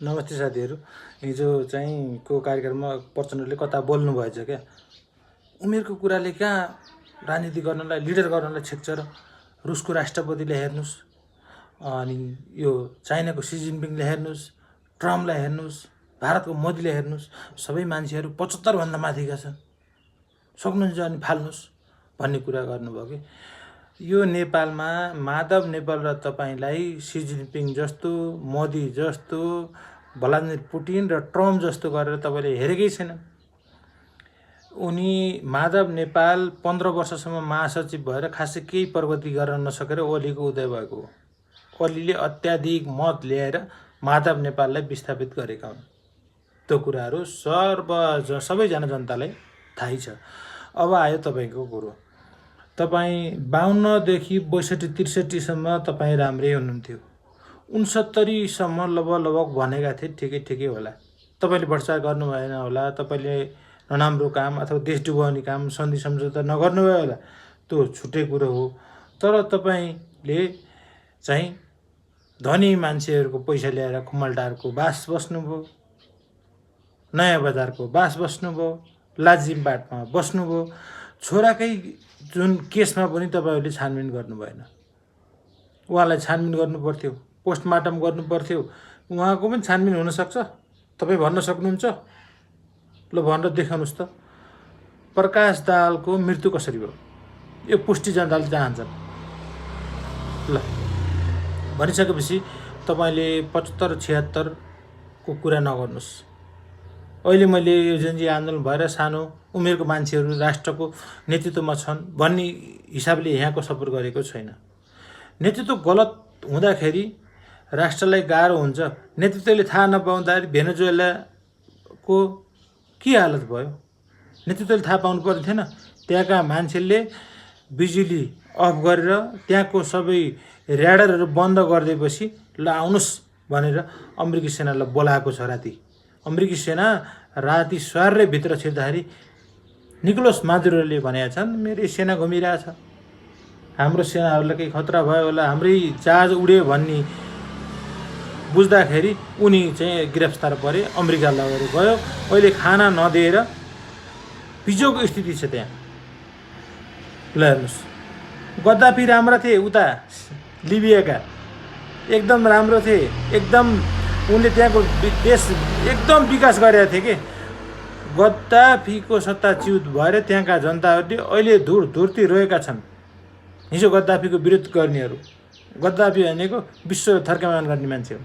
नमस्ते साथीहरू। हिजो चाहिँ को कार्यक्रममा प्रचण्डले कता बोल्नु भएछ क्या। उमेरको कुराले कहाँ राजनीति गर्नलाई लिडर गर्नलाई छेक्छ र। रुसको राष्ट्रपतिले हेर्नुहोस्, अनि यो चाइनाको सी जिनपिङले हेर्नुहोस्, ट्रम्पलाई हेर्नुहोस्, भारतको मोदीले हेर्नुहोस्, सबै मान्छेहरू 75 भन्दा माथिका छन्। सक्नुहुन्छ अनि फाल्नुहोस् भन्ने कुरा गर्नुभयो कि। यो नेपालमा माधव नेपाल र तपाईँलाई सी जिनपिङ जस्तो, मोदी जस्तो, भ्लादिमिर पुटिन र ट्रम्प जस्तो गरेर तपाईँले हेरेकै छैन। उनी माधव नेपाल 15 वर्षसम्म महासचिव भएर खासै केही प्रगति गर्न नसकेर ओलीको उदय भएको हो। ओलीले अत्याधिक मत ल्याएर माधव नेपाललाई विस्थापित गरेका हुन्। त्यो कुराहरू सबैजना जनतालाई थाहै छ। अब आयो तपाईँको कुरो। तपाईँ 52 देखि 62-63 सम्म तपाईँ राम्रै हुनुहुन्थ्यो। 69 सम्म लगभग भनेका थिए ठिकै होला। तपाईँले भ्रष्टाचार गर्नु भएन होला, तपाईँले नराम्रो काम अथवा देश डुबाउने काम सन्धि सम्झौता नगर्नुभयो होला, त्यो छुट्टै कुरो हो। तर तपाईँले चाहिँ धनी मान्छेहरूको पैसा ल्याएर खुमलटारको बास बस्नुभयो, नयाँ बजारको बास बस्नुभयो, लाजिमबाटमा बस्नुभयो। छोराकै जुन केसमा पनि तपाईँहरूले छानबिन गर्नु भएन। उहाँलाई छानबिन गर्नु पर्थ्यो, पोस्टमार्टम गर्नु पर्थ्यो। उहाँको पनि छानबिन हुनसक्छ, तपाईँ भन्न सक्नुहुन्छ? ल भनेर देखाउनुहोस् त। प्रकाश दाहालको मृत्यु कसरी भयो? यो पुष्टि जनताले चाहन्छन्। ल भनिसकेपछि तपाईँले 75-76 को कुरा नगर्नुहोस्। अहिले मैले यो जनजी आन्दोलन भएर सानो उमेरको मान्छेहरू राष्ट्रको नेतृत्वमा छन् भन्ने हिसाबले यहाँको सपोर्ट गरेको छैन। नेतृत्व गलत हुँदाखेरि राष्ट्रलाई गाह्रो हुन्छ। नेतृत्वले थाहा नपाउँदाखेरि भेनेजुएलाको के हालत भयो? नेतृत्वले थाहा पाउनु पर्ने थिएन? त्यहाँका मान्छेले बिजुली अफ गरेर त्यहाँको सबै र्याडरहरू बन्द गरिदिएपछि ल आउनुहोस् भनेर अमेरिकी सेनालाई बोलाएको छ। राति अमेरिकी सेना राति स्वारै भित्र छिर्दाखेरि निकोलस मादुरोले भनेका छन्, मेरो सेना घुमिरहेछ, हाम्रो सेनाहरूलाई केही खतरा भयो होला, हाम्रै जहाज उड्यो भन्ने बुझ्दाखेरि उनी चाहिँ गिरफ्तार परे, अमेरिका लगेर गयो। अहिले खाना नदिएर बिजोको स्थिति छ त्यहाँ। ल हेर्नुहोस्, गद्दाफी राम्रा थिए, उता लिबियाका एकदम राम्रो थिए, एकदम उनले त्यहाँको देश एकदम विकास गरेका थिए कि। गद्दाफीको सत्ताच्युत भएर त्यहाँका जनताहरूले अहिले धुर्ती रोएका छन्। हिजो गद्दाफीको विरोध गर्नेहरू, गद्दाफी भनेको विश्व थर्कामान गर्ने मान्छे हो।